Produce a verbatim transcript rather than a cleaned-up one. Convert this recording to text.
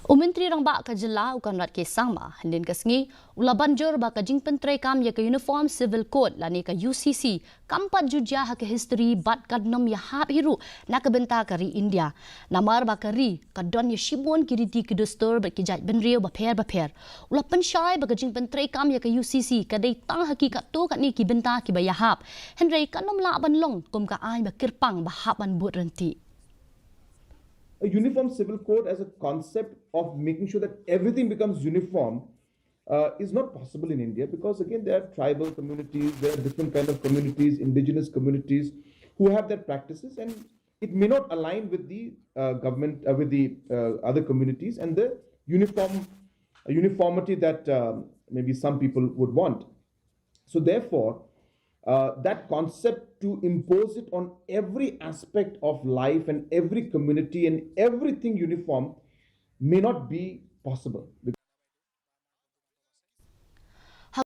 U Myntri Rangbah ka jylla u Conrad K Sangma hynnin ka sngi u la ban jur ba ka jingpyntreikam ïa ka Uniform Civil Code lane ka U C C kam pat ju jia ha ka history bad kan ym ïahap hi ruh na ka bynta ka ri India. Namar ba ka ri ka don ïa shibun ki riti ki dustur bad ki jait bynriew bapher bapher. U la pynshai ba ka jingpyntreikam ïa ka U C C ka dei tang ha ki katto katne ki bynta kiba ïahap. Hynrei kan ym lah ban long kum ka aiñ ba kyrpang ba hap ban bud ryntih. A uniform civil code as a concept of making sure that everything becomes uniform uh, is not possible in India, because again there are tribal communities, there are different kind of communities, indigenous communities who have their practices, and it may not align with the uh, government, uh, with the uh, other communities and the uniform uniformity that um, maybe some people would want. So therefore, uh, that concept to impose it on every aspect of life and every community and everything uniform may not be possible.